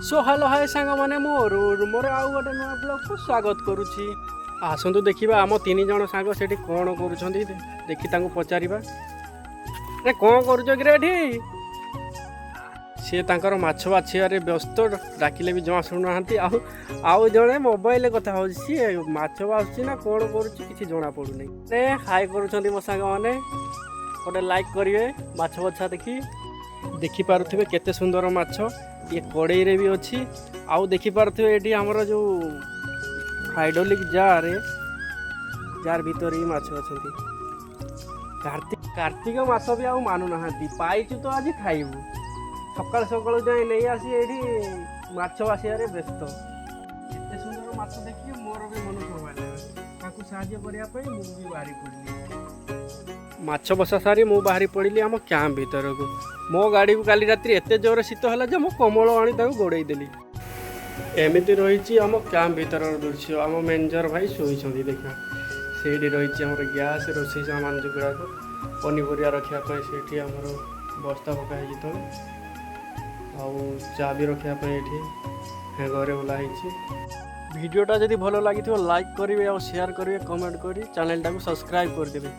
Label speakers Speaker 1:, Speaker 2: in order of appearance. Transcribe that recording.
Speaker 1: Show hello hi ସାଙ୍ଗମାନେ, ମୁଁ ଅରୁଣ, ମୋର ଆଉ ଗୋଟେ ନୂଆ ବ୍ଲଗ୍କୁ ସ୍ୱାଗତ କରୁଛି। ଆସନ୍ତୁ ଦେଖିବା ଆମ ତିନି ଜଣ ସାଙ୍ଗ ସେଠି କ'ଣ କରୁଛନ୍ତି। ଦେଖି ତାଙ୍କୁ ପଚାରିବା ରେ, କ'ଣ କରୁଛ କିରେ ଏଠି? ସିଏ ତାଙ୍କର ମାଛ ବାଛିବାରେ ବ୍ୟସ୍ତ, ଡାକିଲେ ବି ଜମା ଶୁଣୁନାହାନ୍ତି। ଆଉ ଜଣେ ମୋବାଇଲରେ କଥା ହେଉଛି। ସିଏ ମାଛ ବାଛୁଛି ନା କ'ଣ କରୁଛି, କିଛି ଜଣା ପଡ଼ୁନି। ଏ ହାଇ କରୁଛନ୍ତି ମୋ ସାଙ୍ଗମାନେ। ଗୋଟେ ଲାଇକ୍ କରିବେ। ମାଛ ବଛା ଦେଖି ଦେଖିପାରୁଥିବେ କେତେ ସୁନ୍ଦର ମାଛ। ଇଏ କଡ଼େଇରେ ବି ଅଛି। ଆଉ ଦେଖିପାରୁଥିବେ ଏଠି ଆମର ଯେଉଁ ହାଇଡ୍ରୋଲିକ୍ ଜାରେ, ଜାର୍ ଭିତରେ ବି ମାଛ ଅଛନ୍ତି। କାର୍ତ୍ତିକ ମାସ ବି ଆଉ ମାନୁନାହାନ୍ତି। ପାଇଛୁ ତ ଆଜି ଖାଇବୁ। ସକାଳୁ ସକାଳୁ ଯାଇ ନେଇ ଆସି ଏଇଠି ମାଛ ବାଛିବାରେ ବ୍ୟସ୍ତ। ଏତେ ସୁନ୍ଦର ମାଛ ଦେଖିକି ମୋର ବି ମନ ସମ୍ଭାଳିଲା। ତାଙ୍କୁ ସାହାଯ୍ୟ କରିବା ପାଇଁ ମୁଁ ବି ବାହାରି ପଡ଼ିଲି। ମାଛ ବସା ସାରି ମୁଁ ବାହାରି ପଡ଼ିଲି ଆମ କ୍ୟାମ୍ପ ଭିତରକୁ। ମୋ ଗାଡ଼ିକୁ କାଲି ରାତିରେ ଏତେ ଜୋରରେ ଶୀତ ହେଲା ଯେ ମୁଁ କମ୍ବଳ ଆଣି ତାକୁ ଗୋଡ଼େଇ ଦେଲି। ଏମିତି ରହିଛି ଆମ କ୍ୟାମ୍ପ ଭିତରର ଦୃଶ୍ୟ। ଆମ ମ୍ୟାନେଜର ଭାଇ ଶୋଇଛନ୍ତି ଦେଖିବା। ସେଇଠି ରହିଛି ଆମର ଗ୍ୟାସ୍, ରୋଷେଇ ସାମାନ ଗୁଡ଼ାକ, ପନିପରିବା ରଖିବା ପାଇଁ ସେଇଠି ଆମର ବସ୍ତା ପକା ହେଇଛି ତଳେ। ଆଉ ଚାବି ରଖିବା ପାଇଁ ଏଠି ହ୍ୟାଙ୍ଗରରେ ଓହ୍ଲା ହେଇଛି। ଭିଡ଼ିଓଟା ଯଦି ଭଲ ଲାଗିଥିବ, ଲାଇକ୍ କରିବେ ଆଉ ସେୟାର କରିବେ, କମେଣ୍ଟ କରି ଚ୍ୟାନେଲଟାକୁ ସବସ୍କ୍ରାଇବ୍ କରିଦେବେ।